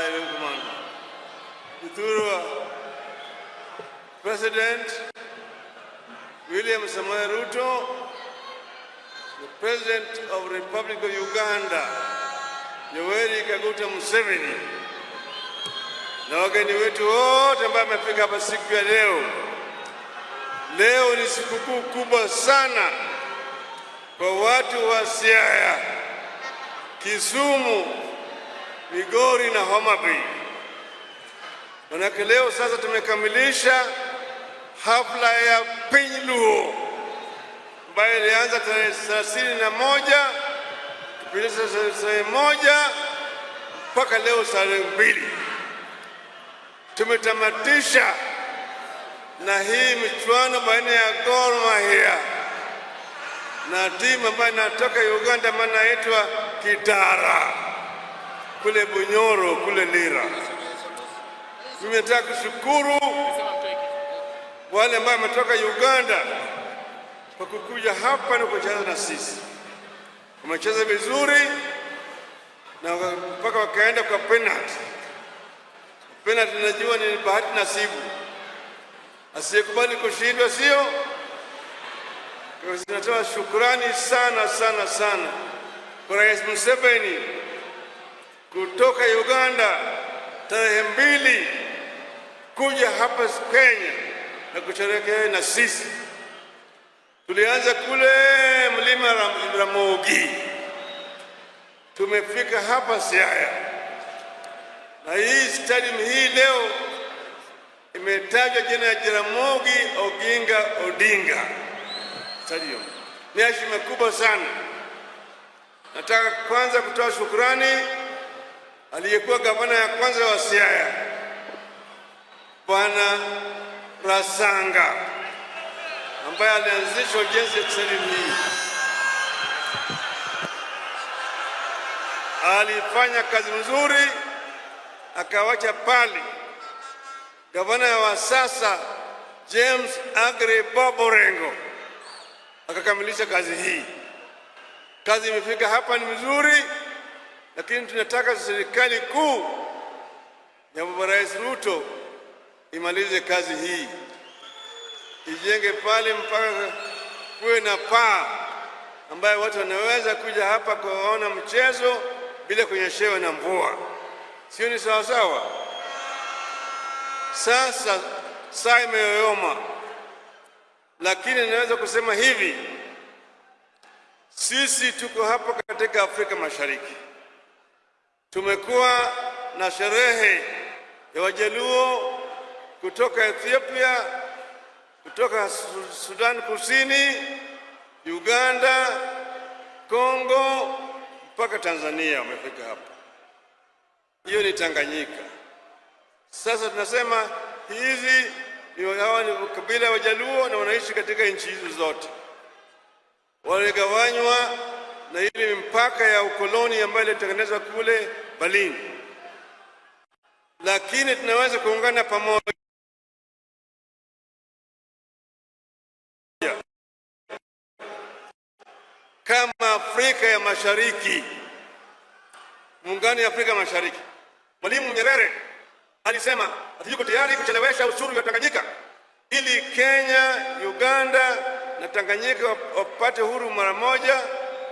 Erokamano. Jothurwa, President William Samoei Ruto, the President of Republic of Uganda, Yoweri Kaguta Museveni, na wageni wetu wote ambao wamefika hapa siku ya leo. Leo ni sikukuu kubwa sana kwa watu wa Siaya, Kisumu, Migori na Homa Bay. Manake leo sasa tumekamilisha hafla ya Piny Luo ambayo ilianza tarehe 31 kupitisha tarehe 1 mpaka leo tarehe 2. Tumetamatisha na hii michuano baina ya Gor Mahia na timu ambayo inatoka Uganda, maana inaitwa Kitara kule Bunyoro kule Lira. Mimi nataka kushukuru wale ambao wametoka Uganda kwa kukuja hapa na kucheza na sisi. Wamecheza vizuri na mpaka wakaenda kwa penalty. Penalty najua ni bahati nasibu, asiyekubali kushindwa sio. Zinatoa shukrani sana sana sana kwa Rais Museveni kutoka Uganda tarehe 2 kuja hapa Kenya na kusherehekea na sisi. Tulianza kule mlima Ramogi, tumefika hapa Siaya, na hii stadium hii leo imetajwa jina ya Jaramogi Oginga Odinga Stadium. Ni heshima kubwa sana. Nataka kwanza kutoa shukrani aliyekuwa gavana ya kwanza wa Siaya, Bwana Rasanga, ambaye alianzisha ujenzi wa stadium hii. Alifanya kazi nzuri, akawacha pale. Gavana wa sasa James Aggrey Bob Orengo akakamilisha kazi hii. Kazi imefika hapa ni mzuri, lakini tunataka serikali kuu ya Baba Rais Ruto imalize kazi hii, ijenge pale mpaka kuwe na paa ambayo watu wanaweza kuja hapa kuona mchezo bila kunyeshewa na mvua. Sio ni sawa sawa? Sasa saa imeyoyoma, lakini naweza kusema hivi, sisi tuko hapa katika Afrika Mashariki, tumekuwa na sherehe ya Wajaluo kutoka Ethiopia, kutoka Sudan Kusini, Uganda, Kongo mpaka Tanzania wamefika hapa. Hiyo ni Tanganyika. Sasa tunasema hizi hawa ni kabila ya Wajaluo na wanaishi katika nchi hizo zote. Waligawanywa na ile mipaka ya ukoloni ambayo ilitengenezwa kule Berlin, lakini tunaweza kuungana pamoja kama Afrika ya Mashariki, muungano ya Afrika Mashariki. Mwalimu Nyerere alisema yuko tayari kuchelewesha ushuru wa Tanganyika ili Kenya, Uganda na Tanganyika wapate huru mara moja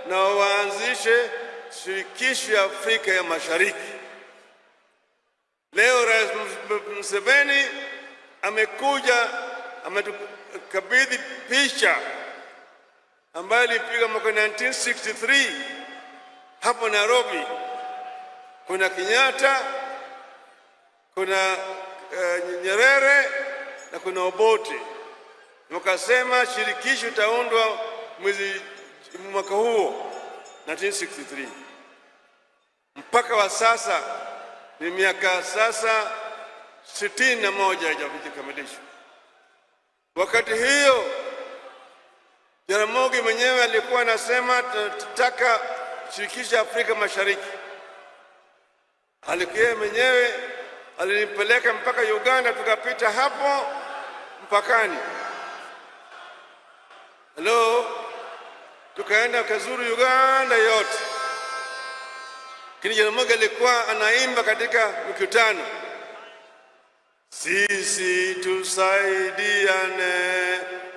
na waanzishe shirikisho ya Afrika ya Mashariki. Leo Rais Museveni amekuja ametukabidhi picha ambayo ilipiga mwaka 1963 hapo Nairobi. Kuna Kenyatta, kuna Nyerere na kuna Obote. Wakasema shirikisho itaundwa mwezi mwaka huo 1963. Mpaka wa sasa ni miaka sasa 61 haijakamilishwa. Wakati hiyo Jaramogi mwenyewe alikuwa anasema tunataka shirikisho Afrika Mashariki. Alikuwa mwenyewe alinipeleka mpaka Uganda, tukapita hapo mpakani. Hello, tukaenda kazuru Uganda yote. Lakini Jaramogi alikuwa anaimba katika mikutano, sisi tusaidiane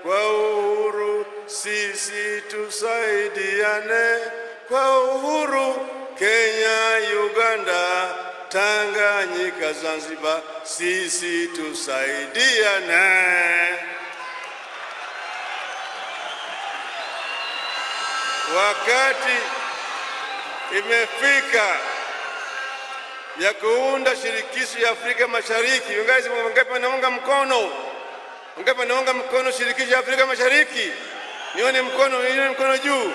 kwa uhuru, sisi tusaidiane kwa uhuru, Kenya, Uganda, Tanganyika, Zanzibar, sisi tusaidiane. Wakati imefika ya kuunda shirikisho ya Afrika Mashariki. Wangapi wanaunga mkono? Wangapi wanaunga mkono shirikisho ya Afrika Mashariki? Nione mkono, nione mkono juu.